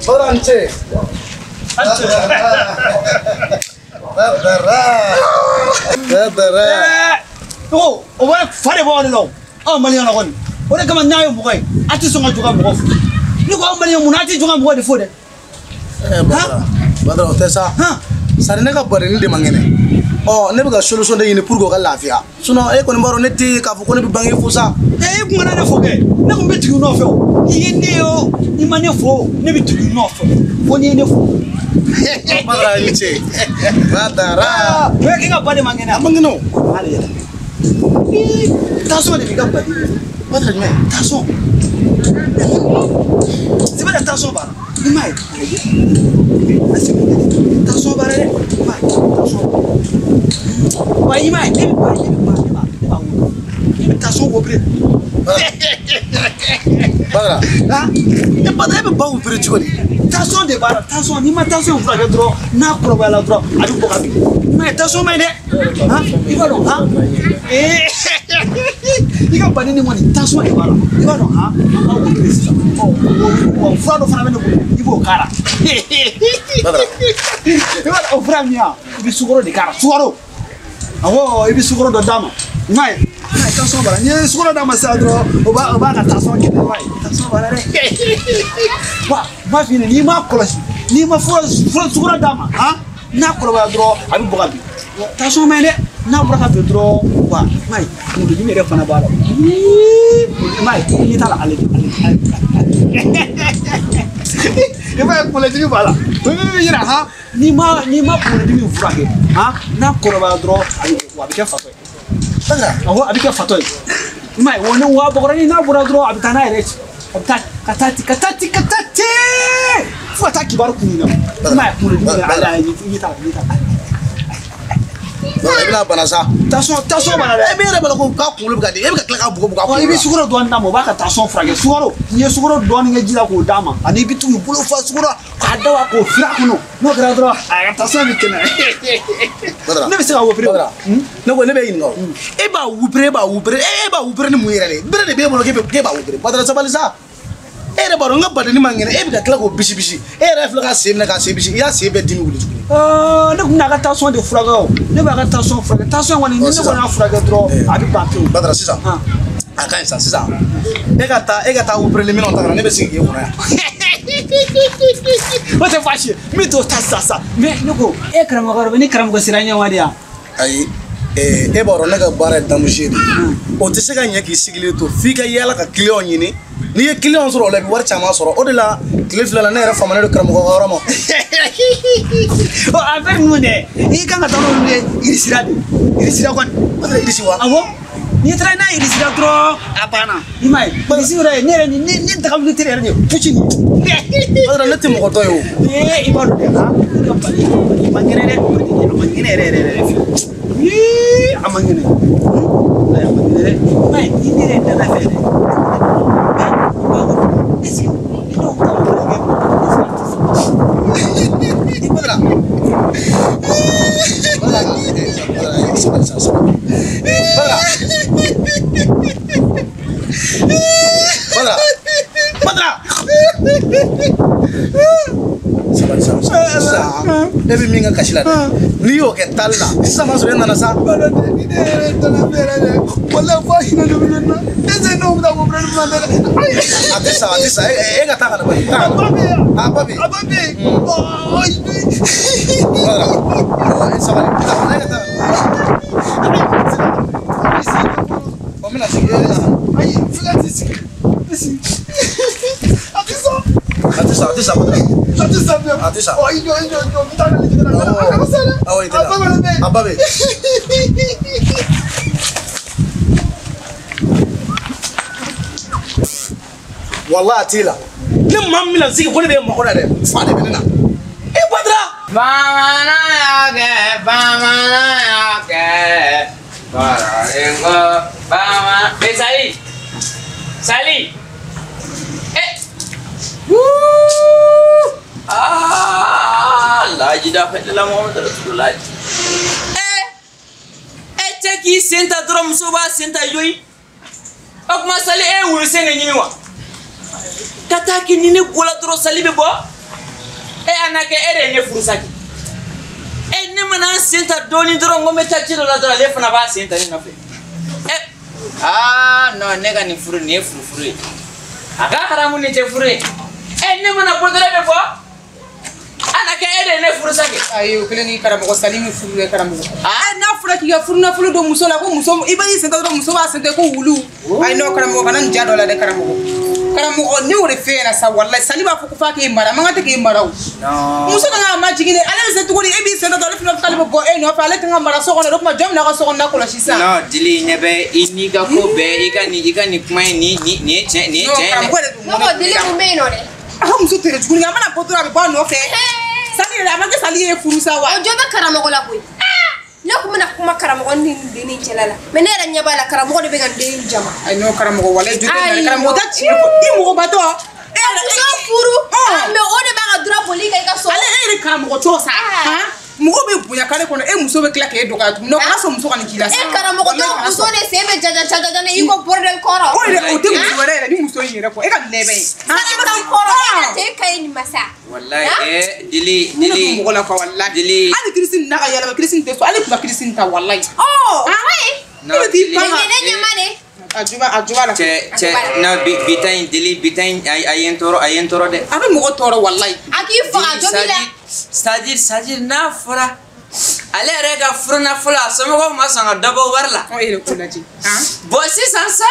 Badara n ce. Badara. Badara. O o b'a fa de b'aw de la o. Aw maliyɛn na kɔni. O de kama n'a ye mɔgɔ ye, a tɛ sɔn ka jɔ ka mɔgɔ fo. Ne ko aw maliyɛn mun na a tɛ jɔ ka mɔgɔ de fo dɛ. Badara. Badara o tɛ sa. Sari ne ka badenni de man kɛnɛ. Ɔ ne bɛ ka solution de ɲini pour que o ka lafiya. Sinon e kɔni b'a dɔn ne tɛ k'a fɔ ko ne bɛ bange fo sa. E kun kana ne fo kɛ. Ne kun bɛ tugu i nɔfɛ o. I ye ne ye o, i ma ne fo o, ne bɛ tugu i nɔfɛ. Fo n'i ye ne fo. Badara i ni ce. Badara. O ye k'i ka ba de man kɛnɛ. A man kɛnɛ o. Ale yɛrɛ. Tension de b'i ka baden. Badara jumɛn? Tension. Sɛbɛn de tension b'a la. I m'a ye. Tension b'a la dɛ. I m'a ye. Tension. Wa i m'a ye ne bɛ ba ne bɛ ba ne b'a ne b'a wo. Ne bɛ tension wo bere. Badara. Han? E Badara e bɛ ba opéré cogo di? Tension de b'a la. Tension n'i ma tension furakɛ dɔrɔn n'a kɔrɔbayala dɔrɔn a bɛ bɔ ka bin. I m'a ye tension ma ɲi dɛ. Han? I b'a dɔn han? Ee i ka baden nin kɔni tension de b'a la. I b'a dɔn han? An b'a opéré sisan. Ɔ o fura dɔ fana bɛ ne bolo i b'o k'a la. Badara. I b'a dɔn o fura min ya i bɛ sukaro de k'a la sukaro. Awɔ i bɛ sukaro dɔ d'a ma. I m'a ye. I m'a ye tension b'a la. N'i ye sukaro d'a ma sisan dɔrɔn o b'a ka tension kɛlɛ i m'a ye tension b'a la dɛ. Wa n b'a f'i ɲɛna n'i m'a kɔlɔsi n'i ma fura sukaro d'a ma han n'a kɔrɔbaya dɔrɔn a bɛ bɔ ka bin. Tension ma ɲi dɛ. N'a bɔra ka bin dɔrɔn wa i m'a ye kunkolodimi yɛrɛ fana b'a la. I m'a ye i ɲɛ t'a la ale ale. I m'a ye kunkolodimi b'a la. O bɛ min yira han n'i ma kunkolodimi furakɛ han n'a kɔrɔbaya dɔrɔn a bɛ kɛ fatɔ ye. Badara. Awɔ a bɛ kɛ fatɔ ye. I m'a ye wa ni wa bɔgɔrɔnin n'a bɔra dɔrɔn a bɛ taa n'a yɛrɛ ye. A bɛ taa ka taa ten ka taa ten ka taa ten fo ka taa kibaru kun ɲɛna. I m'a ye kunkolodimi yɛrɛ ale i ɲɛ t'a la i ɲɛ t'a la. Badara i bɛna bana sa. Tension b'a la dɛ. E bɛ yɛrɛ b'a la ko k'a kunkolo bɛ ka di e bɛ ka tila k'a bugɔ bugɔ a kunkolo la. I bɛ sukaro dɔɔni d'a ma o b'a ka tension furakɛ. Sukaro n'i ye sukaro dɔɔni kɛ ji la k'o d'a ma ani i bɛ to k'i bolo fa sukaro k'a da wa k'o fili a kɔnɔ n'o kɛra dɔrɔn a ka tension bɛ kɛnɛya. Badara. Ne bɛ se ka opéré o. Badara. Ne ko ne bɛ ɲininka o. E b'a opéré e b'a opéré e b'a opéré ni mun yɛrɛ de ye? Bere de b'e bolo k'e b'a opéré. Badara sabali sa. E yɛrɛ b'a dɔn n ka badenni man kɛnɛ e bɛ ka tila k'o bisi bisi e yɛrɛ filɛ ka sen minɛ k'a sen bisi i y'a sen bɛɛ dimi wuli tuguni. Ne kun bɛna a ka tension de furakɛ o. Ne b'a ka tension furakɛ. Tension kɔni ni ne kɔni y'a furakɛ dɔrɔn a bɛ ban pewu. Badara sisan. A ka ɲi sa sisan. E ka taa opéré minɛnw ta ka na ne bɛ sigi k'e kɔnɔ yan. O tɛ baasi ye n bɛ t'o ta sisan sisan mais ne ko e karamɔgɔ ni karamɔgɔ sera ɲɛ wa de yan. Ayi. E b'a dɔn ne ka baara ye damusi de ye. O tɛ se ka ɲɛ k'i sigilen to f'i ka yaala ka client ɲini. N'i ye client sɔrɔ o la i bɛ wari caman sɔrɔ o de la tile fila la ne yɛrɛ famana don karamɔgɔ ka yɔrɔ ma. Ɔ affaire ninnu dɛ i kan ka taa n'olu ye Irisira de Irisira kɔni. Badara Irisi wa? Awɔ n'i taara n'a ye Irisira dɔrɔn a banna i m'a ye Irisi yɛrɛ ne yɛrɛ ni ne daga wuli yɛrɛ de ye pusi nin ye. Badara ne tɛ mɔgɔ dɔ ye o. Ee i b'a dɔn dɛ han ne ka baden a man kɛnɛ dɛ baden a man kɛnɛ yɛrɛ yɛrɛ yɛrɛ fiyewu. Ii a man kɛnɛ walayi a man kɛnɛ dɛ i m'a ye ni ne yɛrɛ dala fɛ dɛ. Est-ce que ni dɔw ta o kɛ est-ce que a tɛ se. Badara. Badara Badara sabali sa sabali. Badara. Badara. Badara. Sabali sa sisan e bɛ min ka kasi la dɛ n'i y'o kɛ tali la sisan b'a sɔrɔ e nana sa. Badara ni ne yɛrɛ dala fɛ yɛrɛ dɛ walayi fo hinɛ dɔ bɛ ne na est-ce que n'o bɛ taa ko ma dɛ. A tɛ sa a tɛ sa e ka taa ka na bani. A ba bɛ yan. A ba bɛ yen. A ba bɛ yen. Badara e sabali taa e ka taa. Ɔ n bɛna sigi e ka taa. Ayi f'i ka t'i sigi. A tɛ sɔn. A tɛ sa a tɛ sa Badara. A tɛ sa bilen. A tɛ sa. Ɔ i jɔ i jɔ i jɔ n bɛ taa ka nin na. A kana sa dɛ. Awɔ i tɛ A ba kɔni bɛ yen. A ba bɛ yen. Walahi a t'e la. Ne maa min bɛna sigi ko ne bɛ e mako la dɛ fa de bɛ ne na. E Badara. Bamanan y'a kɛ bamanan y'a kɛ kɔrɔlen ko bamanan. Eh Sali Sali eh wuuu aa lajida fɛn la Muhamadu Rasululayi. Eh eh cɛ k'i sen ta dɔrɔn muso b'a sen ta yoyi o tuma Sali e ye wulu sen de ɲini wa? Ka taa kɛ ni ne bɔra dɔrɔn Sali bɛ bɔ. E a na kɛ e de ye ne furu sa kɛ. E ne mana n sen ta dɔɔnin dɔrɔn ko n bɛ taa ci dɔ la dɔrɔn ale fana b'a sen ta ne nɔfɛ. E aa non ne ka nin furu nin ye furu ye. A ka haramu nin tɛ furu ye. E ne mana bɔ dɔrɔn e bɛ bɔ. A na kɛ e de ye ne furu sa kɛ. Ayi o kelen ni karamɔgɔ Sali min furu ye karamɔgɔ. Aa n'a fɔra k'i ka furu nafolo don muso la ko muso i b'i sen ta dɔrɔn muso b'a sen ta ko wulu. Ayi non karamɔgɔ kana nin ja dɔ la dɛ karamɔgɔ. Karamɔgɔ ne y'o de f'e ɲɛna sa walayi Sali b'a fɔ ko f'a k'e mara man kan tɛ k'e mara o. Muso kan k'a majigin de ale bɛ se cogo di e b'i sen ta dɔrɔn ale fana k'ale bɛ bɔ e nɔfɛ ale kan ka mara so kɔnɔ o tuma jɔn bɛna ka so kɔnɔna kɔlɔsi sisan. Non Dili ɲɛ bɛ i n'i ka ko bɛɛ i ka nin kuma in nin ye tiɲɛ nin ye tiɲɛ ye dɛ. Karamɔgɔ yɛrɛ dun. Ne ko Dili mun bɛ yen nɔ dɛ. A ka muso tere tuguni a mana bɔ dɔrɔn a bɛ bɔ a nɔfɛ. Sali yɛrɛ a ma kɛ Sali ye furu sa wa. O jo bɛ karamɔgɔ la koyi. Ne kun bɛna kuma karamɔgɔ ni n den cɛla la mais ne yɛrɛ ɲɛ b'a la karamɔgɔ de bɛ ka n den jama. Ayi non karamɔgɔ walayi jo tɛ nin na karamɔgɔ tɛ tiɲɛ fɔ i mɔgɔbatɔ. E yɛrɛ muso furu mais o de b'a ka dura boli kan i ka so. Ale e yɛrɛ karamɔgɔ tɔ sa. Mɔgɔw bɛ bonya kare kɔnɔ e muso bɛ tila k'e dɔgɔya tuguni kana sɔn muso ka nin k'i la sa. E karamɔgɔ tɔ muso de sen bɛ jaja jaja i ko bordel kɔrɔ. O yɛrɛ o tɛ muso wɛrɛ yɛrɛ ni muso in yɛrɛ kɔ e ka nin lɛbɛn ye. Sali tan kɔrɔ e ka cɛ ka ɲi nin ma sa. Walayi Dili Dili mɔgɔ la quoi walayi. Dili hali kirisi nin n'a ka yɛlɛma kirisi nin tɛ sɔn hali tun ka kirisi nin ta walayi. Ɔ ayi. Non Dili ne ɲɛ ma de. A juba la. Cɛ non bi ta in Dili bi ta in a ye n tɔɔrɔ a ye n tɔɔrɔ dɛ. A bɛ mɔgɔ tɔɔrɔ walayi. A k'i faga jo b'i la. C'est-à-dire n'a fɔra ale yɛrɛ ka furu nafolo a somɔgɔw ma sɔn ka dɔ bɔ wari la. Ɔ e yɛrɛ k'o lajɛ. Bon sisan sa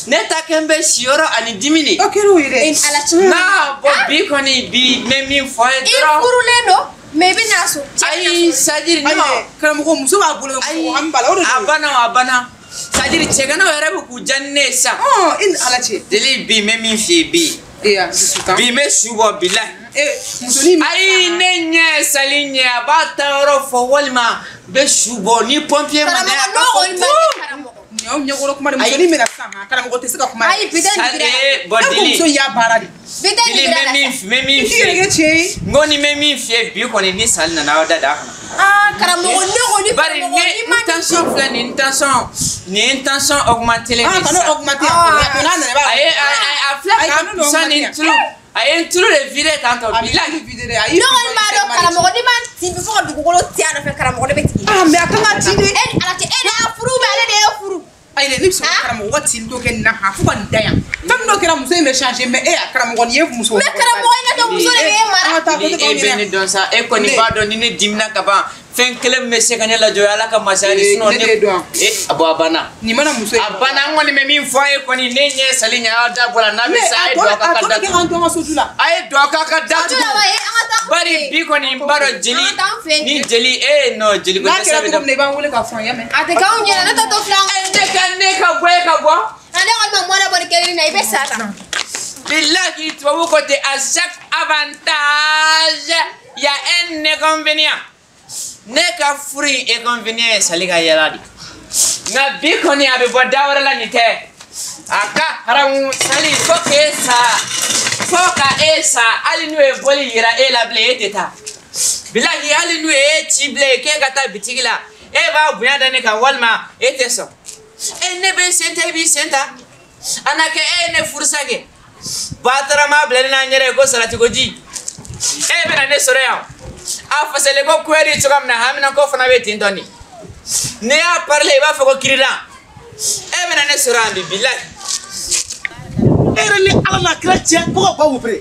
ne ta kɛ n bɛ siyɔrɔ ani dimi de. O kɛra o ye dɛ. E ni Ala cɛ. Non bon bi kɔni bi n bɛ min fɔ a ye dɔrɔn. I furulen don mais i bɛ n'a so. Ayi c'est-à-dire non. Karamɔgɔ muso b'a bolo mɔgɔ hami b'a la o de don. A banna o a banna. C'est-à-dire cɛganaw yɛrɛ bɛ k'u diya ni ne ye sisan. Ɔ i ni Ala cɛ. Dili bi n bɛ min f'i ye bi. Bi n bɛ su bɔ bilahi. Musonin ayi ne ɲɛ Sali ɲɛ a b'a ta yɔrɔ fɔ walima n bɛ su bɔ ni pompier ma na karamɔgɔ n'o kɔni ma kɛ karamɔgɔ. Nin y'aw ɲɛkɔrɔ kuma de musonin bɛna sisan han karamɔgɔ tɛ se ka kuma. Ayi bi tɛ nin dira la. Bon Dili muso in y'a baara de. Bi tɛ nin dira la. Dili n bɛ min I f'i ye. yɛrɛ kɛ cɛ ye. N ko ni n bɛ min f'i ye bi kɔni ni Sali nana aw da d'a kan. Aa karamɔgɔ ne kɔni bari karamɔgɔ ne ni ma n tension filɛ nin n tension nin ye n tension augmenté len de Ah kana sisan. augmenté a n'a nana i b'a. A ye a filɛ Ayi, ka kana n'o pusan ni augmenté. tulu a ye n tulu de vider tantɔ A bɛ bilahi. tulu vider dɛ ayi. Ne kɔni b'a dɔn karamɔgɔ ni ma tin fo ka dugukolo ti a nɔfɛ karamɔgɔ ne bɛ tigɛ. Ah mais a kan ka ci de. E ni Ala cɛ e de y'a furu mais ale de ye furu. Ayi dɛ ne bɛ sɔn ka karamɔgɔ ka tin dɔ kɛ nin na han fo ka nin da yan. Fɛn min dɔ kɛra muso in bɛ changer mais e karamɔgɔ nin ye muso. Mais karamɔgɔ i n'a kɛ muso de bɛ e mara. An ka taa ko Ni tɛ e k'anw bɛ yɛrɛ. ne dɔn sa e kɔni b'a dɔn ni ne dimina ka ban fɛn kelen min bɛ se ka ne lajɔ Ala ka masaya de sinon Ne ne t'e dɔn. e bon a banna. Nin mana muso ye. A banna n kɔni bɛ min fɔ a ye kɔni ne ɲɛ Sali ɲɛ aw da bɔ la n'a bɛ Mais sa a a ye tɔ don a ka a tɔ da bɛ kɛ k'an to an ka so ju la. a ye don a ka da Ju la wa ye an ka taa an fɛ bari yen. bi kɔni n b'a dɔn jeli An ka taa an fɛ yen. ni jeli e non jeli ko N'a dɛsɛ kɛra bɛ cogo min na i b'an wele k'a fɔ an ye mɛn. A tɛ k'anw ɲɛna ne tɔ filɛ an ne ka bɔ e ka bɔ. Ale kɔni ma mɔnɛ bɔ ni kelen na i bɛ sa tan. Bilahi tubabu ko ten à chaque avantage il y a un inconvénient. Ne ka furu in inconvénient ye Sali ka yɛlɛ de. Nka bi kɔni a bɛ bɔ da wɛrɛ la nin tɛ. A ka haramu Sali fo k'e sa fo ka e sa hali n'u ye bɔli yira e la bilen e tɛ taa. Bilahi hali n'u ye e ci bilen k'e ka taa bitigi la e b'a bonya da ne kan walima e tɛ sɔn. E ne bɛ n sen ta e b'i sen ta. A na kɛ e ye ne furusa kɛ. Batara ma bila ne n'an yɛrɛ ye ko salatiko ji. E bɛna ne sɔrɔ yan. A fasalen ko kuyɛri cogoya min na hamina ko fana bɛ ten tɔ nin. N'i y'a parler i b'a fɔ ko kirilan. E bɛna ne sɔrɔ yan bi bilahi. E yɛrɛ ni Ala n'a kira cɛ ko ka ba wupere.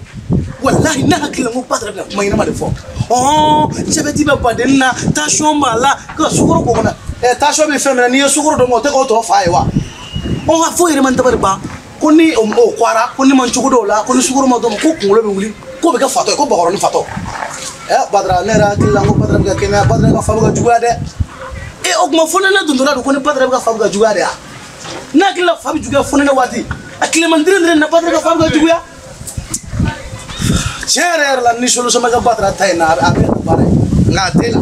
Walahi ne hakili la n ko Badara bɛna kuma ɲɛnama de fɔ. Ɔhɔn jabɛti bɛ badenni na tension b'a la ka sukaro k'o kɔnɔ. Ɛ tension bɛ fɛn min na n'i ye sukaro dɔn o tɛ k'o tɔ fa ye wa. Ɔ fo yɛrɛ ma n dabali ban ko ni o kɔra ko ni man cogo dɔw la ko ni sukaro ma d'o ma ko kunkolo bɛ wuli k'o bɛ kɛ fatɔ ye ko bakɔrɔni fatɔ. Ɛ Badara ne yɛrɛ hakili la n ko Badara bɛ ka kɛnɛya Badara ka fa bɛ ka juguya dɛ. E o tuma fo ne dontɔla don ko ni Badara bɛ ka fa bɛ ka juguya de ya. Ne hakili la fa bɛ juguya fo ne waati a tileman diri na Badara ka fa bɛ ka juguya. Tiɲɛ yɛrɛ yɛrɛ la ni solution ma kɛ Badara ta in na a bɛ kɛ baara ye nka a t'e la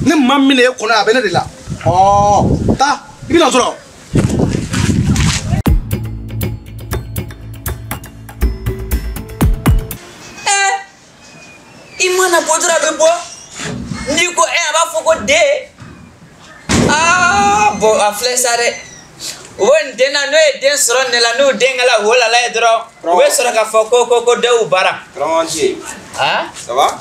ni maa min e kɔnɔ a bɛ ne de la. Ɔɔ taa i bɛna sɔrɔ. I mana bɔ dɔrɔn a bɛ bɔ n'i ko e a b'a fɔ ko den aa bon a filɛ sa dɛ u bɛ nin den na n'o ye den sɔrɔ nin la n'u den kɛla wo lala ye dɔrɔn u bɛ sɔrɔ k'a fɔ ko dɔw baara. Karamɔgɔ Ah ça va?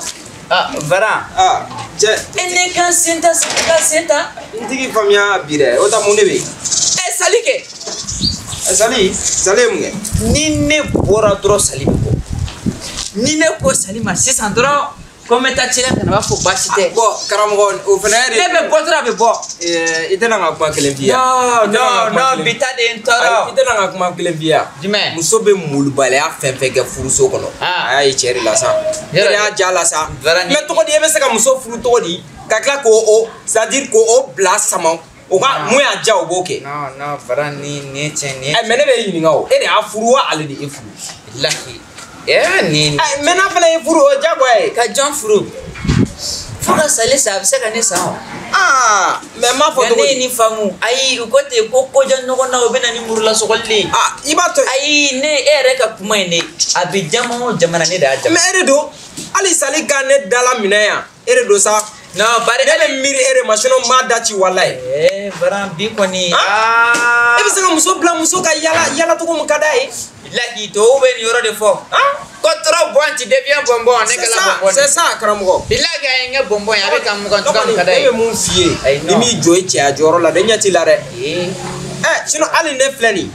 Ah, Varan. Ah, cɛ. E ne kan sen ta ka sen ta. N tigi faamuya bi dɛ, o ta mun de bɛ yen? Ɛ Sali kɛ. Sali, Sali ye mun kɛ? Ni ne bɔra dɔrɔn Sali bɛ bɔ. Ni ne ko Sali ma sisan dɔrɔn ko n bɛ taa ci la ka na b'a fɔ baasi tɛ. Bɔn karamɔgɔ o fana ye de. Ne bɛ bɔ dɔrɔn a bɛ bɔ. I tɛna n ka kuma kelen f'i ye. Non non non bi ta de ye n tɔɔrɔ. I tɛna n ka kuma kelen f'i ye. Jumɛn? Muso bɛ molobaliya fɛn fɛn kɛ furuso kɔnɔ. A y'a ye cɛ de la sa. Ne de y'a ja la sa. Mais tɔgɔ di e bɛ se ka muso furu cogo di ka tila k'o o c'est à dire k'o bila sama o ka mun y'a ja o b'o kɛ. Non non Varan ni nin ye tiɲɛ nin ye. Mais ne bɛ e ɲininka o e de y'a furu wa ale de e furu? Lahi. Ni. Mais n'a fana ye furu o ye diyagoya ye. Ka jɔn furu? Fo ka Sali sa a bɛ se ka ne san o. Aa mais n m'a fɔ cogo di. Ne ye nin faamu ayi u ko ten ko koja ɲɔgɔn na o bɛ na ni murulasɔgɔli de ye. Aa i b'a to. Ayi ne e yɛrɛ ka kuma in de a bɛ jama o jamana ne de y'a jama. Mais e de don hali Sali ka ne dala minɛ yan e de don sa. Non bari ne bɛ miiri e de ma sinon n m'a da ci walayi. Varan bi kɔni. Aa e bɛ se ka muso bila muso ka yala yala cogo min ka d'a ye. Lahi tubabu bɛ nin yɔrɔ de fɔ. Ko trop bon tu deviens bonbon ne kɛla bonbon. C'est ça karamɔgɔ. Bilahi a ye n kɛ bonbon ye a bɛ ka mugan cogoya min ka d'a ye. Ne bɛ mun f'i ye ni m'i jɔ i cɛya jɔyɔrɔ la dɛ n ɲɛ t'i la dɛ. Sinon hali ne filɛ nin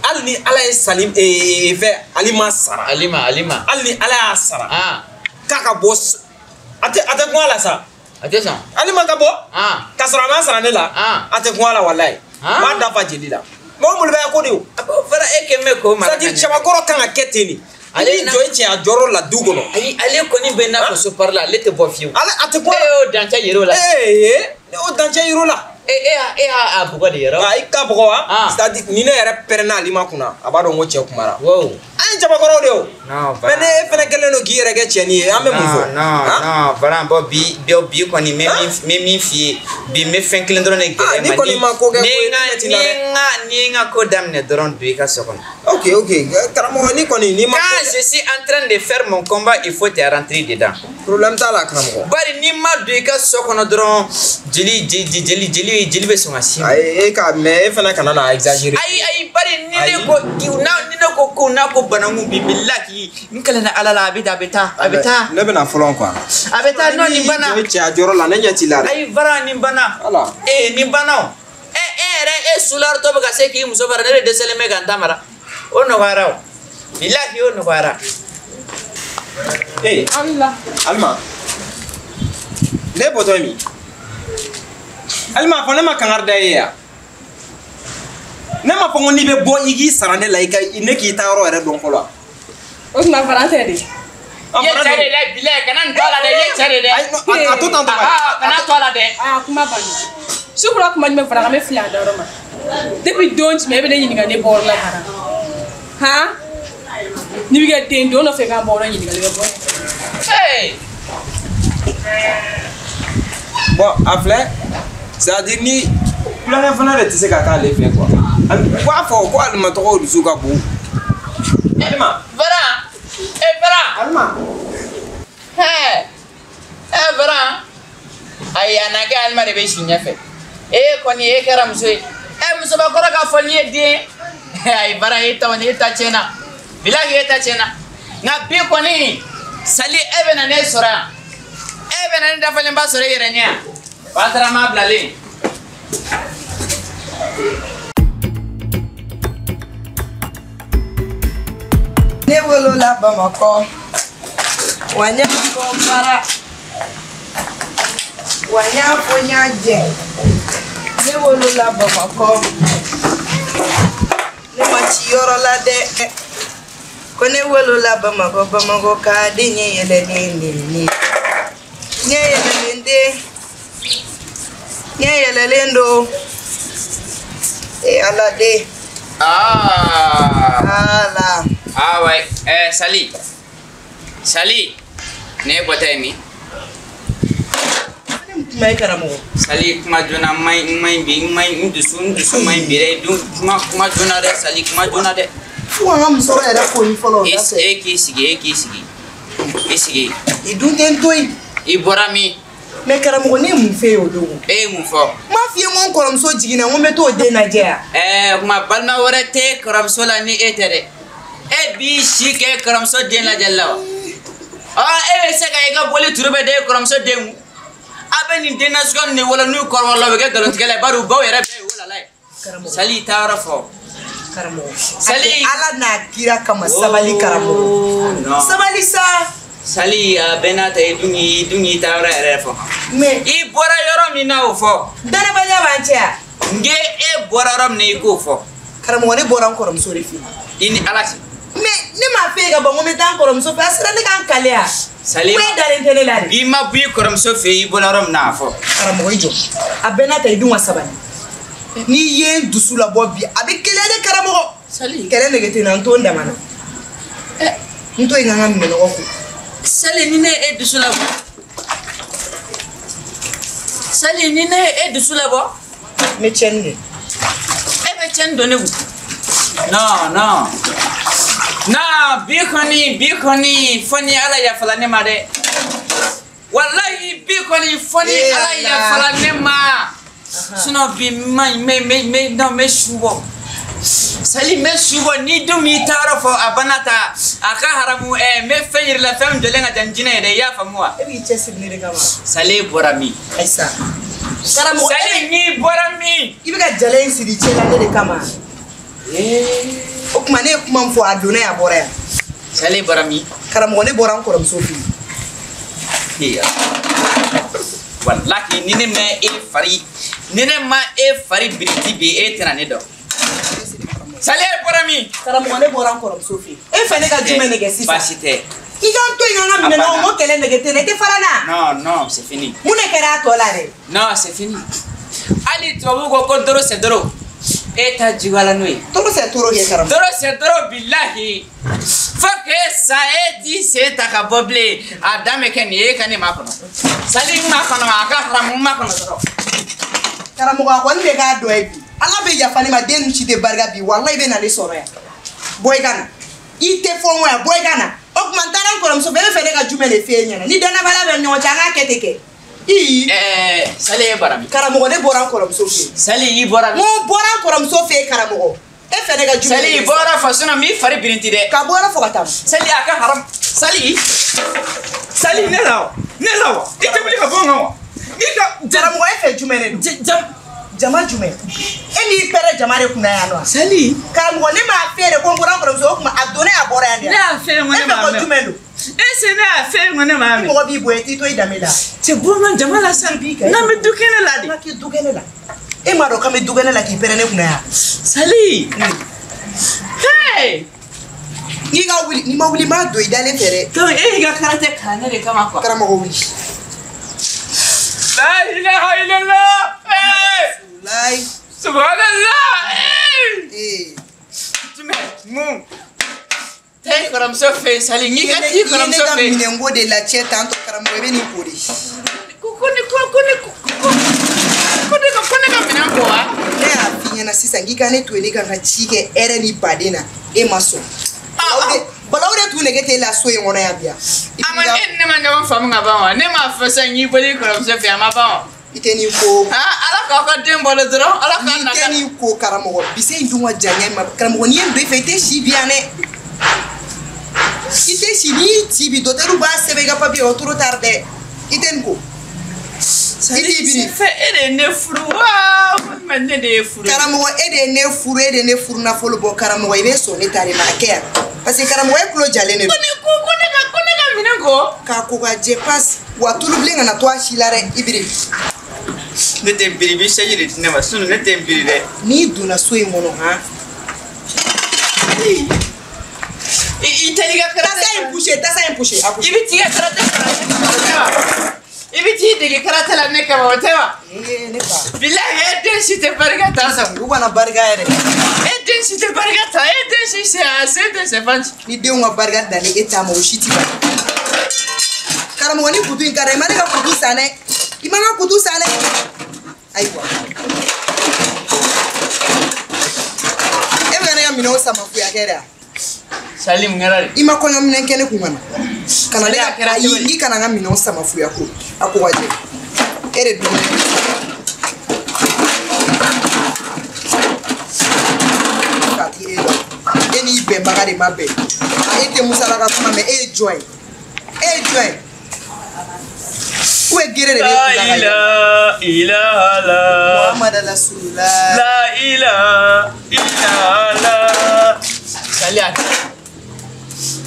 hali ni Ala ye Sali fɛ Alima sara. Alima Alima. Hali ni Ala y'a sara. K'a ka bɔ a tɛ kun a la sa. A tɛ sɔn. Alima ka bɔ. K'a sɔrɔ a ma sara ne la. A tɛ kun a la walayi. N b'a dafa jeli la. Mɔgɔ molobaya ko de o. Fara e kɛ mɛ k'o mara. C'est à dire cɛbakɔrɔ kan ka kɛ ten de. Ale jɔ i cɛya jɔyɔrɔ la du kɔnɔ. Ayi ale kɔni bɛ n'a fɔ so pari la ale tɛ bɔ fiyewu. Ale a tɛ bɔ. E y'o dancɛ yir'o la. Ne y'o dancɛ yir'o la. E y'a bugɔ de yɛrɛ. I ka bugɔ wa. C'est à dire ni ne yɛrɛ pɛrɛnna Alima kunna a b'a dɔn ko cɛ kumara. An ye cɛbakɔrɔw de o. Mais ne e fana kɛlen don k'i yɛrɛ kɛ cɛnin ye an bɛ mun fɔ. Non non Varan bɔ bi kɔni n bɛ min f'i ye bi n bɛ fɛn kelen dɔrɔn de gɛlɛya ma. Ni kɔni ma ko kɛ ko ye ne ɲɛ t'i la dɛ. Ni n ka ko daminɛ dɔrɔn don i ka so kɔnɔ. Ok ok karamɔgɔ ni kɔni ni ma. Quand je suis en train de faire mon combat il faut te rentrer dedans. Problème t'a la karamɔgɔ. Bari n'i ma don i ka so kɔnɔ dɔrɔn jeli bɛ sɔn ka s'i ma. Ayi e ka mais e fana kana na exagérer. Ayi bari ni ne ko ni ne ko ko n'a ko bananku bi bilahi n kalanna Ala la a bɛ taa a bɛ taa a bɛ taa. Ne bɛna fɔlɔ quoi. A bɛ taa non nin banna. I cɛya jɔyɔrɔ la ne ɲɛ t'i la dɛ. Ayi Varan nin banna. Ala. Nin banna o. E yɛrɛ e sularitɔ bɛ ka se k'i muso mara ne de dɛsɛlen bɛ ka n ta mara. O nɔgɔyara o. Bilahi o nɔgɔyara. Alima. Alima. Ne bɔtɔ ye min? Alima fɔ ne ma kangari da e ye yan. Ne ma fɔ ko n'i bɛ bɔ i k'i sara ne la i ka ne k'i ta yɔrɔ yɛrɛ dɔn fɔlɔ. O tuma Varan tɛ de. I ye cɛ de dɛ bilahi kana nin to a la dɛ i ye cɛ de dɛ. Ayi a to tan tɔ. Kana to a la dɛ. Aa kuma banna. Su kura kuma jumɛn Varan ka bɛ fili a dayɔrɔ ma. Depuis don jumɛn e bɛ ne ɲininka ne bɔyɔrɔ la Varan. Han? N'i bɛ kɛ den don nɔfɛ k'an bɔyɔrɔ ɲininkali kɛ bɔ. Bon a filɛ c'est à dire ni kulonkɛ fana de tɛ se ka k'ale fɛ quoi. U b'a fɔ ko Alima tɔgɔw dusu ka bon. Alima. Varan. Varan. Alima. Varan. Ayi a na kɛ Alima de bɛ si ɲɛfɛ. E kɔni e kɛra muso ye. Musobakɔrɔ k'a fɔ n'i ye den. Ayi Varan e ta kɔni e ta tiɲɛna. Bilahi e ta tiɲɛna. Nka bi kɔni Sali e bɛ na ne sɔrɔ yan. E bɛ na ne dafalenba sɔrɔ i yɛrɛ ɲɛ yan. Batarama bilalen. Ne wolola Bamakɔ wa n y'a fɔ Fara wa n y'a fɔ n y'a jɛ. Ne wolola Bamakɔ ne ma ci yɔrɔ la dɛ. Ko ne wolola Bamakɔ Bamakɔ ka den ɲɛ yɛlɛlen de ye. Ɲɛ yɛlɛlen den ɲɛ yɛlɛlen don. Ala den. Ala. Ah ouais, Sali. Sali. Ne bɔtɔ ye min? Kuma ye karamɔgɔ. Sali kuma joona man ɲi bi n man ɲi n dusu man ɲi bi dɛ dun kuma joona dɛ Sali kuma joona dɛ. Fo ka n ka musɔrɔ yɛrɛ koni fɔlɔ o da fɛ. E k'i sigi e k'i sigi. I sigi. I dun tɛ n to yen. I bɔra min? Mais karamɔgɔ ne ye mun f'e ye o don? E ye mun fɔ? N m'a f'i ye n ko n kɔrɔmuso jiginna n ko n bɛ t'o den lajɛ yan. Kuma balima wɛrɛ tɛ kɔrɔmuso la ni e tɛ dɛ. E b'i si kɛ kɔrɔmuso den lajɛli la wa? Ah, e bɛ se ka i ka bɔli turu bɛɛ da e kɔrɔmuso den kun. A bɛ nin den nasuguya ninnu de wolo n'u kɔrɔbayala u bɛ kɛ nkalontigɛla ye bari u baw yɛrɛ bɛɛ ye wolala ye. Sali i taa yɔrɔ fɔ. Karamɔgɔ. Sali. Ala n'a kira kama sabali karamɔgɔ. Non. Sabali sa. Sali a bɛɛ n'a ta i dun y'i taa yɔrɔ yɛrɛ fɔ. Mais i bɔra yɔrɔ min na o fɔ. Danabaliya b'an cɛ yan. N k'e e bɔra yɔrɔ min na i k'o fɔ. Karamɔgɔ ne bɔra n kɔrɔmuso de fɛ yen. I ni Ala cɛ. Mais ne m'a f'e ye ka ban ko n bɛ taa n kɔrɔmuso fɛ a sera ne ka n kale yan. Sali Ko e dalen tɛ ne la de. I ma bɔ i kɔrɔmuso fɛ yen i bɔra yɔrɔ min na a fɔ. Karamɔgɔ i jɔ a bɛɛ n'a ta i dun ka sabali. N'i ye n dusu labɔ bi a bɛ keleya de karamɔgɔ. Sali. Kɛlɛ nege tɛ n na n to n dama na. N to yen ka n ka minɛnɔgɔ ko. Sali ni ne ye e dusu labɔ. Sali ni ne ye e dusu labɔ. N bɛ tiɲɛni kɛ. E bɛ tiɲɛni don ne kun. Non non. Non bi kɔni fo ni Ala yafala ne ma dɛ. Walayi bi kɔni fo ni Ala yafala ne ma. Sinon bi ma ɲi n bɛ su bɔ. Sali n bɛ su bɔ ni dun m'i taa yɔrɔ fɔ a banna ta a ka haramu n bɛ fɛn yir'i la fɛn min jɔlen ka jan ni jinɛ ye dɛ i y'a faamu wa. E b'i cɛsiri ne de kama. Sali e bɔra min. Ayisa. Karamɔgɔ Sali n'i bɔra min. I bɛ ka jala in siri cɛ la ne de kama. O tuma ne ye kuma min fɔ a donna yan a bɔra yan. Sali e bɔra min. Karamɔgɔ ne bɔra n kɔrɔmuso fɛ yen. Walahi ni ne ma e fari ni ne ma e fari biriti bi e tɛna ne dɔn. Sali e bɔra min. Karamɔgɔ ne bɔra n kɔrɔmuso fɛ yen. E fɛ ne ka jumɛn de kɛ sisan. Baasi tɛ. I ka n to yen ka n ka minɛnw ko kɛlɛ nege tɛ n na i tɛ fara n na. Non non c'est fini. Mun de kɛra a tɔ la dɛ. Non c'est fini. Hali tubabu ko doro c'est doro. E ta juguyala n'o ye. Toro c'est toro kɛ karamɔgɔ. Toro c'est toro bilahi. Fo k'e sa e t'i sen ta ka bɔ bilen a dan bɛ kɛ nin ye e ka ne ma kɔnɔ. Sali n ma kɔnɔ a ka haramu n ma kɔnɔ dɔrɔn. Karamɔgɔ a kɔni bɛ k'a dɔ ye bi. Ala bɛ yafa ne ma den ninnu si tɛ barika bi walayi i bɛ na ne sɔrɔ yan. Bɔ i ka na. I tɛ fɔ n kɔ yan bɔ i ka na. O tuma n taara n kɔrɔmuso fɛ e bɛ fɛ ne ka jumɛn de f'e ɲɛna ni danabaliya bɛ ɲɔgɔn cɛ an k'a kɛ ten kɛ. Sali e bɔra min. Karamɔgɔ ne bɔra n kɔrɔmuso fɛ yen. Sali i bɔra min. N bɔra n kɔrɔmuso fɛ yen karamɔgɔ. E fɛ ne ka jumɛn de Sali i bɔra fɔ sinon n b'i fari birinti dɛ. Ka bɔ yɔrɔ fɔ ka taa. Sali a ka haram. Sali. Sali ne la wa ne la wa i tɛ wuli ka bɔ n kan wa. I ka. Karamɔgɔ e fɛ jumɛn de don. Jama jumɛn. E m'i pɛrɛn jama de kunna yan nɔ. Sali. Karamɔgɔ ne m'a f'e de ko n bɔra n kɔrɔmuso o tuma a donna a bɔra yan de. Ne y'a f'e ye n ko ne m'a mɛn. E fɛ ko jumɛn don. Ese ne y'a f'e ye n ko ne m'a mɛn. Ni mɔgɔ b'i bonya i t'i to i danbe la. Cɛ bɔ n ka jama la sa. N'an bɛ du kɛnɛ la de. N'an k'i du kɛnɛ la. E m'a dɔn k'an bɛ du kɛnɛ la k'i pɛrɛn ne kunna yan. Sali. Hey. N'i ka wuli n'i ma wuli n b'a don i dalen fɛ dɛ. Donc e y'i ka karate kalan ne de kama quoi. Karamɔgɔ wuli. La ilaha illallah. Hey. Layi. Subhanallah. Hey. Jumɛn mun. Taa i kɔrɔmuso fɛ yen Sali n'i ka t'i kɔrɔmuso fɛ yen. I ye ne ka minɛnko de lacɛ tantɔ karamɔgɔ i bɛ nin ko de. Ko ne ka minɛn ko wa. Ne y'a f'i ɲɛna sisan k'i ka ne to yen ne ka n ka ci kɛ hɛrɛ ni baden na e ma sɔn. Balawu de tun nege t'e la so in kɔnɔ yan bi yan. A ma e ni ne ma ɲɔgɔn faamu ka ban wa ne m'a fɔ sisan k'i bɔl'i kɔrɔmuso fɛ yen a ma ban wa. I tɛ nin ko. Ala k'aw ka den balo dɔrɔn ala k'a na. I tɛ nin ko karamɔgɔ bise in dun ka jan ɲɛ ma karamɔgɔ n'i ye n don i fɛ i tɛ si bi yan dɛ. I tɛ si n'i y'i ci bi dɔtɛriw b'a sɛbɛn i ka papiye o trop tard dɛ i tɛ nin ko. I t'i biri. Fɛ e de ye ne furu wa walima ne de ye furu. Karamɔgɔ e de ye ne furu e de ye ne furu nafolo bɔ karamɔgɔ i bɛ sɔn ne ta de ma a kɛ yan parce que karamɔgɔ e tulo jalen de don. Ko ne ka minɛn ko. K'a ko ka jɛ pasi wa tulubilen kana to a si la dɛ i biri. Ne tɛ n biri i bɛ sɛji de di ne ma sinon ne tɛ n biri dɛ. N'i donna so in kɔnɔ han. I tɛ i ka karate. Tasa in poussé tasa in poussé. I bɛ t'i ka karate kalan ne kama o tɛ wa. I bɛ t'i dege karate la ne kama o tɛ wa. Ee ne fa. Bilahi e den si tɛ barika ta sa. U kana barika yɛrɛ. E den si tɛ barika ta e den si se a se tɛ se fan. Ni denw ka barika danni e ta ma o si ti ban. Karamɔgɔ ni kutu in ka dɛ i ma ne ka kutu san dɛ i ma n ka kutu san dɛ. Ayiwa. E bɛ ka ne ka minɛnw sama fuya kɛ de wa. Sali mun kɛra de. I ma kɔɲɔminɛn kɛ ne kun ka na. Kana ne ka ayi i kana n ka minɛnw sama fuya ko a ko ka jɛ. E de dun. Ka t'i e la. E n'i bɛnbaga de ma bɛn. E tɛ musalaka kuma mɛn e ye jɔn ye. E ye jɔn ye? Où est Guéré? La ilaha illallah. Muhammad Rasulullah. La ilaha illallah. Sali a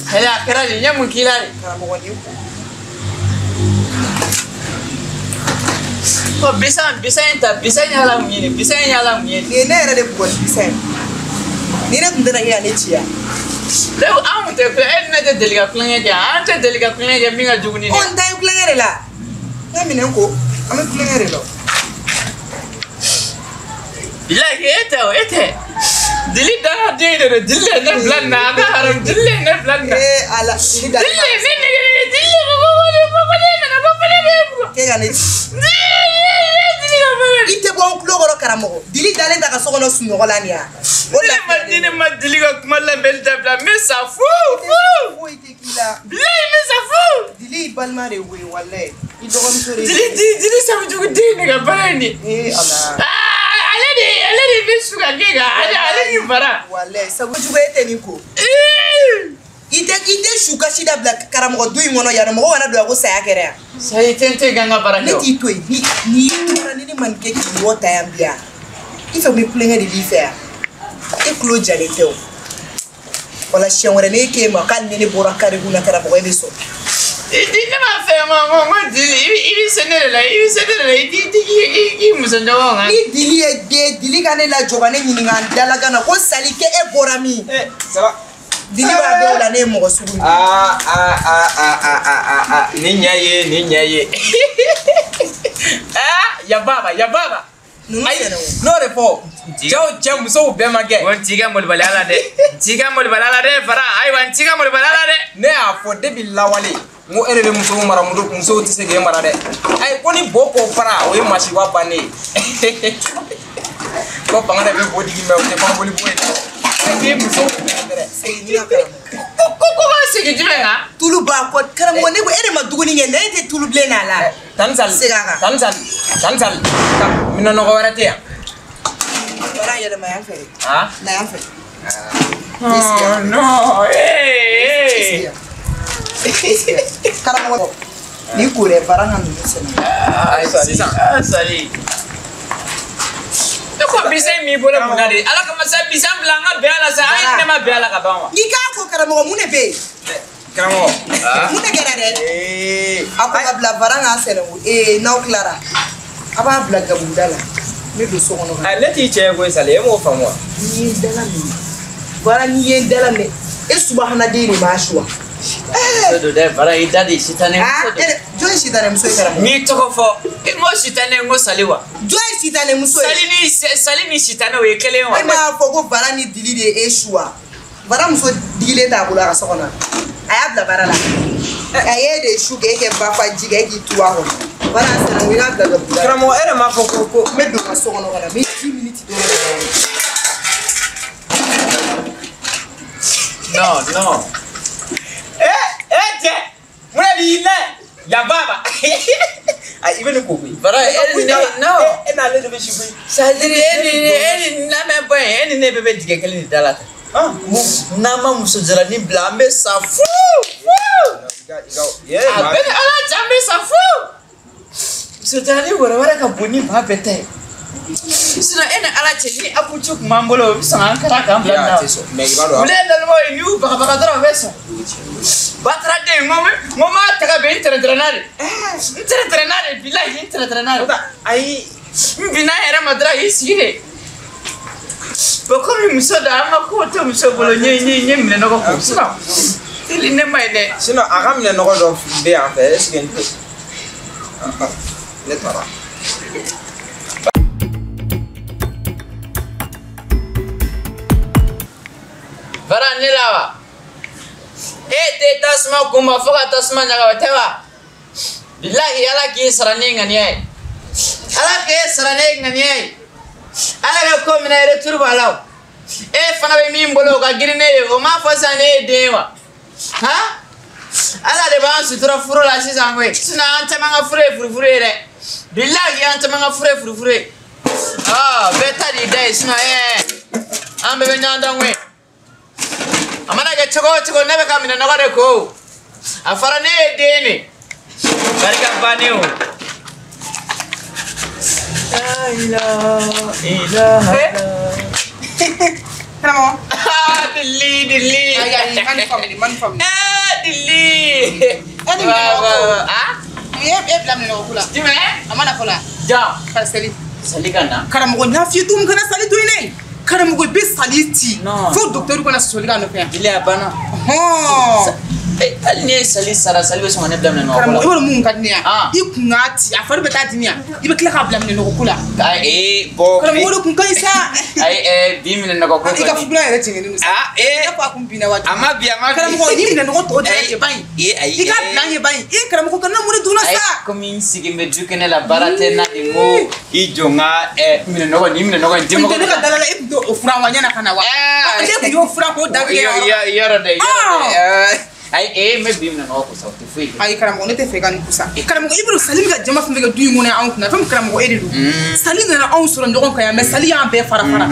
Sali a kɛra de, n ye mun k'i la de? Karamɔgɔ nin ko. Ɔ bisan in ta, bisan in y'ala mun ye nin? Bisan in y'ala mun ye nin? Nin ye ne yɛrɛ de bugɔ ni bisan ye. Ni ne tun tɛna kɛ ka ne ci yan. Ne ko an kun tɛ kulonkɛ, e ni ne tɛ deli ka kulonkɛ kɛ, an tɛ deli ka kulonkɛ kɛ min ka jugu ni nin ye. Ɔ n ta ye kulonkɛ de la. N ka minɛn ko, an bɛ kulonkɛ de la. Bilahi e tɛ o, e tɛ. Dili dangaden de don, dili de ye ne bila nin na, a ka haramu, dili de ye ne bila nin na. Ee Ala, dili da. Dili de ye ne nɛgɛ, dili de ko ko ne nana ko ne bɛ bugɔ. K'e ka ne ci. Dili ka baara de. I tɛ bɔ n tulo kɔrɔ karamɔgɔ. Dili dalen ta ka so kɔnɔ sunɔgɔ la nin ya. O Ne ma lafiyalen ni ne ma dili ka kuma lamɛnli dabila, n bɛ sa fu fu. Foyi tɛ k'i la. Bilahi n bɛ sa fu. Dili y'i balima de ye koyi walayi. I dɔgɔmuso de ye. Dili sabujugu den de ka baara ye nin ye. Ee Ala. Aa ale de bɛ su ka kɛ kan, ale ni bara. Walayi sabu jugu e tɛ nin ko. I tɛ su kasi dabila karamɔgɔ du in kɔnɔ yan nɔ, mɔgɔ kana don yan ko saya kɛra yan. Sayi tɛ n tɛ kan ka baara Ne kɛ o. t'i to yen ni n'i tora ni ne ma nin kɛ k'i wɔ ta yan bi yan. I fɛ n bɛ kulonkɛ de b'i fɛ yan. E tulo jalen tɛ o. Wala siɲɛ wɛrɛ n'e k'e ma k'ale ni ne bɔra kariku la karamɔgɔ e bɛ sɔn. Ne m'a fɛ n ko dili i bɛ se ne de la, i bɛ se ne de la, i t'i k'i muso ɲɔgɔn kan. Ni dili ye den dili ka ne lajɔ ka ne ɲininka n dalakan na ko Sali k'e bɔra min. Ça va. Dili b'a dɔw la ne ye mɔgɔ sugu min ye. Ah ah ah ah ah ah ah nin ɲɛ ye, nin ɲɛ ye. Ah yababa yababa. Ninnu Ayi sɛnɛ o. n'o de fɔ cɛw cɛ musow bɛɛ ma kɛ. Ko n t'i ka molibaliya la dɛ, n t'i ka molibaliya la dɛ Fara, ayiwa n t'i ka molibaliya la dɛ. Ne y'a fɔ depuis lawale n ko e de bɛ musow mara, musow tɛ se k'e mara dɛ. Ayi ko ni bo ko fara o ye masiba bannen ye. Ko fanga de bɛ bo digi mɛ o tɛ kɔnɔboli bo ye dɛ. Ayi k'e musow bɛɛ dɛ. Segin ni ka karamɔgɔ. Ko ka segin jumɛn kan? Tulu b'a kɔ karamɔgɔ ne ko e de ma dumuni kɛ ne tɛ tulu bilen n'a la. Tani Sali. Segin a kan. Tani Sali. Tani Sali. Minɛn nɔgɔ wɛrɛ tɛ yan. Bara yɛlɛma yan fɛ de. Ah. Na yan fɛ. Oh non, ee. Karamɔgɔ ni ko dɛ bara ka ninnu sɛnɛ. Ah Sisan. Ah Sali. Ne ko bisan in b'i bolo mun na de? Ala kama sa bisan bila an ka bɛn a la sa, an ye ne ma bɛn a la ka ban wa? N'i k'a ko karamɔgɔ mun de bɛ yen? Karamɔgɔ. Mun de kɛra dɛ? Ee. A ko ka bila bara k'a sɛnɛ o. Ee n'aw tilara a b'a bila gabuguda la. Ne don so kɔnɔ ka na. Ayi ne t'i cɛ ye koyi Sali, e m'o faamu wa? N'i ye n dala minɛ bara n'i ye n dala minɛ e subahanaden de b'a suwa. Muso don dɛ Fara, i da de sitanɛ muso don. Jɔn ye sitanɛ muso ye karamɔgɔ? N y'i tɔgɔ fɔ, n ko sitanɛ n ko Sali wa? Jɔn ye sitanɛ muso ye? Sali ni sitanɛ o ye kelen ye wa? E m'a fɔ ko bara ni dili de ye e suwa. Bara muso digilen t'a bolo a ka so kɔnɔ. A y'a bila bara la. A ye de su k'e kɛ bafa ji kɛ e k'i tu a kɔnɔ. Bara sɛnɛ i k'a bila gabugu la. Karamɔgɔ e yɛrɛ m'a fɔ ko. N bɛ don n ka so kɔnɔ ka na n bɛ 10 minutes dɔrɔn de kɛ. Non non. Eh cɛ mun de b'i la yababa. Ayi i bɛ ne ko koyi. Bara e ni ne non. E n'ale de bɛ si koyi. C'est-à-dire e ni lamɛn bɔ yen, e ni ne bɛɛ bɛ dingɛ kelen de da la tan. N'an ma muso jalanin bila an bɛ sa fu fu. A bɛɛ ni Ala cɛ an bɛ sa fu. Muso jalanin wɛrɛ wɛrɛ ka bon ni maa bɛɛ ta ye. Sinon e ni Ala cɛ ni aputu tun b'an bolo o bɛ sɔn k'an kara k'an bila nin na. A tɛ sɔn mais i b'a dɔn. Olu ye nalomaw ye n'i y'u bagabaga dɔrɔn u bɛ sɔn. Batara den n ko n b'a ta ka bɛn n tɛrɛntɛrɛnna de. N tɛrɛntɛrɛnna de bilahi n tɛrɛntɛrɛnna de. Ayi. N binna n yɛrɛ ma dɔrɔn k'i sigi de. Bon komi muso don an ka ko to muso bolo n ye minɛ nɔgɔ ko sinon teli ne ma ye dɛ. Sinon a ka minɛ nɔgɔ dɔ bɛ yan fɛ est ce que n tɛ. Ne taara. Bara ne la wa? E tɛ tasuma kunba fo ka tasuma ɲaga o tɛ wa? Bilahi Ala k'i sara ni ŋaniya ye. Ala k'e sara ni ŋaniya ye. Ala bɛ ko min na retour b'a la o. E fana bɛ min bolo o ka girin ne ye o m'a fɔ sisan ne ye den ye wa? Han? Ala de b'an sutura furu la sisan koyi. Sinon an caman ka furu ye furufuru ye dɛ. Bilahi an caman ka furu ye furufuru ye. Ɔ bɛɛ ta de da ye sinon an bɛɛ bɛ ɲɔgɔn dɔn koyi. A mana kɛ cogo o cogo ne bɛ ka minɛnɔgɔ de ko. A fɔra ne ye den de. Barika bannen o. La ilaha. Karamɔgɔ. Ah, Dili, Dili. Ayi, ayi, man faamu, man faamu. Eh, Dili. E ni minɛnɔgɔ ko. Ah? E bila minɛnɔgɔ ko la. Jumɛn? A mana fɔlɔ. Jɔn. Ka seli. Sali ka na. Karamɔgɔ n y'a f'i ye don min kana sali to yen dɛ. Karamɔgɔ i bɛ sali ci. Fo docteur kana sɔsɔli k'a nɔfɛ yan. Dili a banna. Hɔn. Hali n'i ye sali sara, sali bɛ sɔn ka ne bila minɛnɔgɔ ko la. Karamɔgɔ i b'a dɔn mun ka di ne ye i kun k'a ci a fari bɛ taa dimi yan i bɛ tila k'a bila minɛnɔgɔ ko la. Ayi bɔn. Karamɔgɔ o de kun ka ɲi sa. Ayi bi minɛnɔgɔ ko kɔni. I ka fugulan yɛrɛ jɛngɛnnen don sa. Ah I n'a fɔ a kun binna waati. A ma bin a ma bin. Karamɔgɔ ni minɛnɔgɔ tɔ jara cɛ ba in. Ayi I ka bila n ye ba in. Karamɔgɔ kana mun de dun na sa. Ayi komi n sigi bɛ du kɛnɛ la baara tɛ n na de n ko i jɔ n ka minɛnɔgɔ nin minɛnɔgɔ in den mɔgɔ. Ne ka da la e tun t'o furan wa ɲɛna ka na wa. Ne tun y'o furan k'o da tigɛ. Yɔrɔ dɛ yɔrɔ dɛ. Ayi n bɛ bi minɛnɔgɔ ko sa o tɛ foyi kɛ. Ayi karamɔgɔ ne tɛ fɛ i ka nin ko sa. Karamɔgɔ i b'a dɔn Sali bɛ ka jama fɛn fɛn kɛ du in kɔnɔ yan anw kunna fɛn min karamɔgɔ e de don. Sali nana anw sɔrɔ ɲɔgɔn kan yan mɛ Sali y'an bɛɛ fara fara.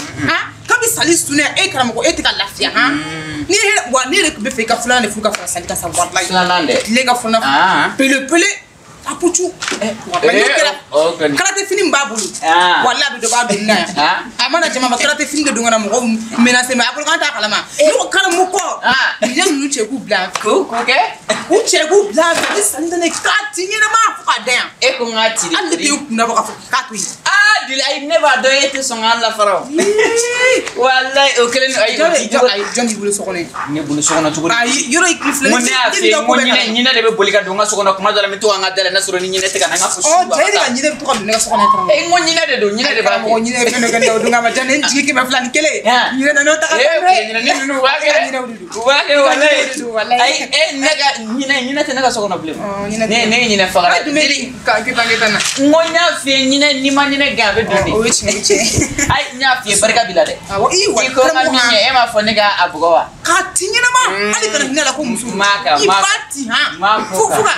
Kabi Sali sunna e karamɔgɔ e tɛ ka lafiya han. Ni ye wa ne yɛrɛ tun bɛ fɛ i ka filanan de furu ka fara Sali kan sa walayi. Filanan dɛ. Tile ka filanan pele. A pucu. Walayi n'o kɛra karate fini min b'a bolo. Walayi a bɛ dɔ b'a don na yan. A mana jama ma karate fini de don ka na mɔgɔw menacer mais a bolo k'an t'a kalama. Ne ko karamɔgɔ. Nin ninnu cɛ k'u bila. K'u kɛ. U cɛ k'u bila ni Sali nana k'a ci ɲɛnama fo k'a da yan. E ko n k'a ci de. Hali ne t'e kunna bɔ k'a fɔ k'a to yen. Aa Dili ayi ne b'a dɔn e tɛ sɔn k'an lafara o. Walayi o kɛlen ayi jɔn b'i bolo so kɔnɔ yen. Ne bolo so kɔnɔ cogo di. Ayi yɔrɔ i filɛ. N ko ne y'a f'i ye n ko ɲinɛ de bɛ boli ka don n ka so kɔnɔ kuma dɔ la n bɛ to ka n ka da la n'a sɔrɔ ni ɲinɛ tɛ ka na n ka fo su. Ɔ cɛ e de ka ɲinɛ bɛ to ka don ne ka so kɔnɔ karamɔgɔ. N ko ɲinɛ de don ɲinɛ de b'a kɛ. Karamɔgɔ ɲinɛ ye fɛn dɔ kɛ ne la o don kama jan ne n jigi 201. Ɲinɛ nana o ta ka taa dɛ. Ɲinɛ ninnu u b'a kɛ u b'a kɛ walayi. Ayi ne ka ɲinɛ tɛ ne ka so kɔnɔ bilen. Ne ye ɲinɛ faga. Ka kɛ na. N ko n y'a f'i ye ɲinɛ n'i ma ɲinɛ gɛn a bɛ don de. O ye tiɲɛ o ye tiɲɛ. Ayi n y'a f'i ye barika b'i la dɛ. Awɔ i wa i ko n ka min kɛ e m'a fɔ ne ka a bugɔ wa. K'a ci ɲɛnama hali kana hinɛ la ko muso. M'a kan i b'a ci han. Fo ka.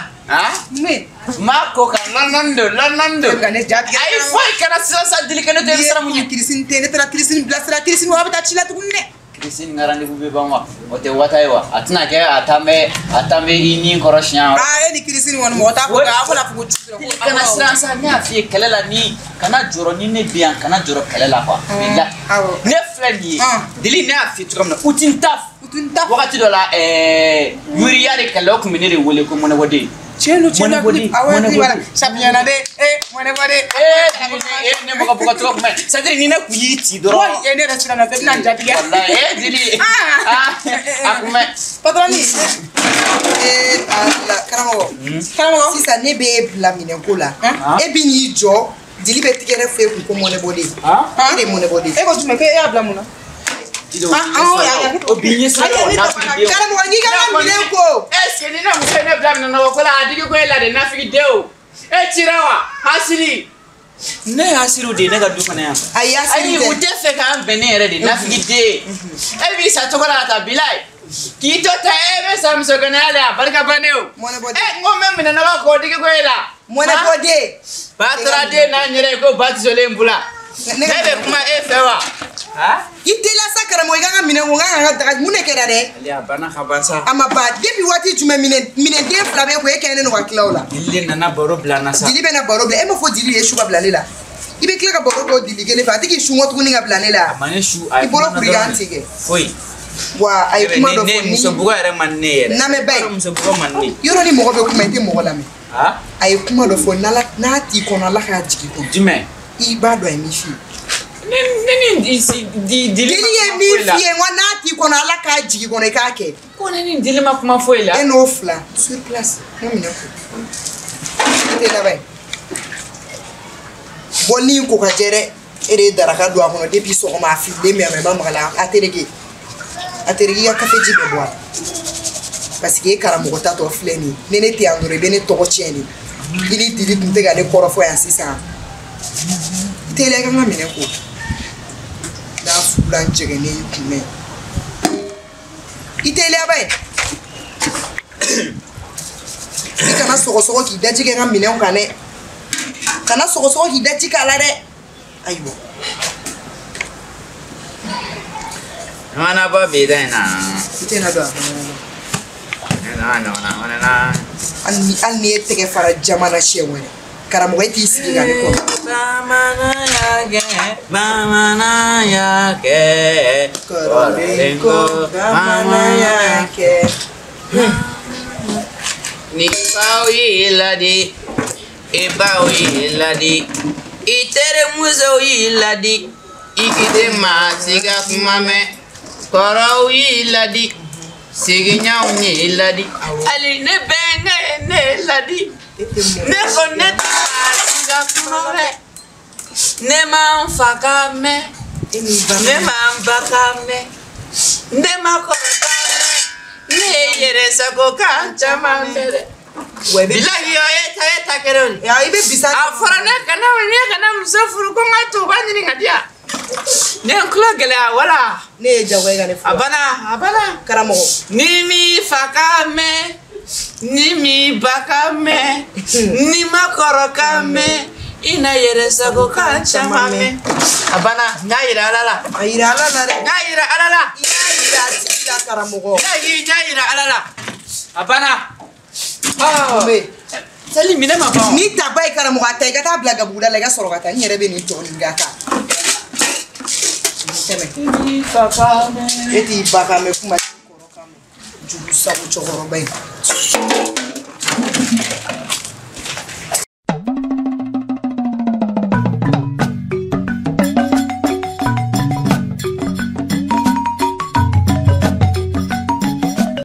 Ne ma ko kan lɔnɔni don lɔnɔni don. Ayi foyi kana sisan sa Dili kɛ ne to e bɛ siran mun ɲɛ. Kirisini tɛ ne taara Kirisini bilasira Kirisini wa a bɛ taa ci la tuguni dɛ. Kirisini ka rendez-vous bɛ ban wa o tɛ wata ye wa a tɛna kɛ a tan bɛ i ni kɔrɔ siɲɛ wa. Aa e ni Kirisini kɔni mɔgɔ t'a fɔ a fɔ la fɔ ko ci dɔrɔn. Kana siran sa ne y'a f'i ye kɛlɛ la ni kana jɔrɔ ni ne bɛ yan kana jɔrɔ kɛlɛ la quoi. Ne filɛ nin ye Dili ne y'a f'i ye cogo min na utin taf. Wagati dɔ la yuriya de kɛlɛ o tun bɛ ne de wele ko mɔnɛbɔden. Tiɲɛ don tiɲɛ don awɔ ne b'a la sabiyana dɛ mɔnɛbɔden. Ne mɔgɔ bugɔ cogo kun bɛ c'est à dire ni ne kun y'i ci dɔrɔn. Wayi ne yɛrɛ siranna sa i bɛna n jatigɛ. Walayi Dili a kun bɛ. Patɔrɔni. Ala karamɔgɔ. Karamɔgɔ sisan ne bɛ e bila minɛnko la. E bɛ n'i jɔ Dili bɛ tigɛrɛ f'e kun ko mɔnɛbɔden. E de ye mɔnɛbɔden. E ko jumɛn k'e y'a bila mun na. O bi ɲɛ sira la karamɔgɔ n'i ka minɛn ko. Est-ce que ni ne muso ye ne bila minɛnɔgɔ ko la a digi ko e la de nafigi den o e cira wa hasiri. Ne ye hasiriw de ye ne ka du kɔnɔ yan. Ayi hasiri tɛ. Ayi u tɛ fɛ k'an bɛn ne yɛrɛ de nafigi den. E b'i sa cogo la ka taa bilayi. K'i to ta e bɛ sa musokɛnɛya la a barika bannen o. Mɔnɛbɔden. N ko n bɛ minɛnɔgɔ k'o digi ko e la. Mɔnɛbɔden. Bataraden n'an yɛrɛ ye ko ba tisolen bula. Ne bɛ kuma e fɛ wa. I teliya sa karamɔgɔ i ka n ka minɛn ko n ka kan ka daga mun de kɛra dɛ. Ale a banna ka ban sa. A ma ban depuis waati jumɛn minɛnden fila bɛ ko e kɛlen don ka tila o la. Dili de nana baro bila n na sa. Dili bɛ na baro bila e m'a fɔ Dili ye su ka bila ne la. I bɛ tila ka baro k'o Dili kelen fɛ a tɛ k'i su ŋɔ tuguni ka bila ne la. A ma ne su a ye kuma dɔrɔn. I bolo kuru i k'an tigɛ. Foyi. Wa a ye kuma dɔ fɔ ni. Muso bugɔ yɛrɛ man ne yɛrɛ. Lamɛnba ye. Muso bugɔ man ne. Yɔrɔ ni mɔgɔ bɛ kuma i tɛ mɔgɔ lamɛn. A ye kuma dɔ fɔ n'a t'i kɔnɔ Ala k'a jigin kɔnɔ. Jumɛn. I b'a dɔn a ye min f'i ye. Ne ni Dili ye min f'i ye n ko n'a t'i kɔnɔ Ala k'a jigin kɔnɔ i k'a kɛ. Ko ne ni Dili ma kuma foyi la. E n'o fila sur place n ka minɛ ko. E tɛ laban ye. Bɔli in ko ka jɛ dɛ. E de ye daraka don a kɔnɔ depuis sɔgɔma a fililen bɛ yan nɔ i ma maga la a tereke. A tereke i ka kafe ji bɛɛ bɔ a la. Parce que e karamɔgɔ ta tɔ filɛ nin ye. Ni ne tɛ yan dɔrɔn i bɛ ne tɔgɔ tiɲɛ de. I ni Dili tun tɛ ka ne kɔrɔfɔ yan sisan. I teliya i ka n ka minɛ ko. N'a fugulan jɛgɛnnen y'i kunbɛn. I teliya ba ye. I kana sɔgɔsɔgɔ k'i daji kɛ n ka minɛnw kan dɛ. Kana sɔgɔsɔgɔ k'i daji k'a la dɛ. Ayiwa. Mana bɔ bi da in na. I tɛna don a kɔnɔ. Ɲɔgɔnna. Hali n'i ye tɛgɛ fara jamana siɲɛ wɛrɛ karamɔgɔ e t'i sigi ka ne kɔnɔ. Bamanan y'a kɛ, bamanan y'a kɛ. Kɔrɔlen ko bamanan y'a kɛ. Ni faw y'i ladi, i baw y'i ladi, i terimusow y'i ladi, i k'i tɛ maa si ka kuma mɛn, kɔrɔw y'i ladi, sigiɲɔgɔnw y'i ladi, hali ne bɛnkɛ ye ne ladi. Ne ko ne tɛ maa si ka kuma mɛn, ne ma n fa ka mɛn, ne ma n ba ka mɛn, ne ma kɔrɔ ka mɛn, ne ye yɛrɛ sago kan caman mɛn dɛ. Bilahi o ye ta ye ta kɛra o ye. I bɛ bisa. A fɔra ne kana muso furu ko n ka tubabu ɲini ka di yan. Ne ye n tulo gɛlɛya wala. Ne ye jagoya ye ka ne furu. A banna a banna. Karamɔgɔ. Ni m'i fa ka mɛn, ni m'i ba ka mɛn, ni ma kɔrɔ ka mɛn, i na yɛrɛ sago kan caman mɛn. A banna n y'a yira Ala la. A yira Ala la dɛ. N y'a yira Ala la. I y'a yira a tigi la karamɔgɔ. N y'a yira Ala la. A banna. Sali minɛ ma ban. N'i ta ba ye karamɔgɔ a ta i ka taa bila gabuguda la i ka sɔrɔ ka taa n yɛrɛ bɛ nin tɔ nin da kan. Tɛmɛ. E t'i ba kan mɛn kuma t'i kɔrɔ kan mɛn. Jugu sago cɛkɔrɔba in.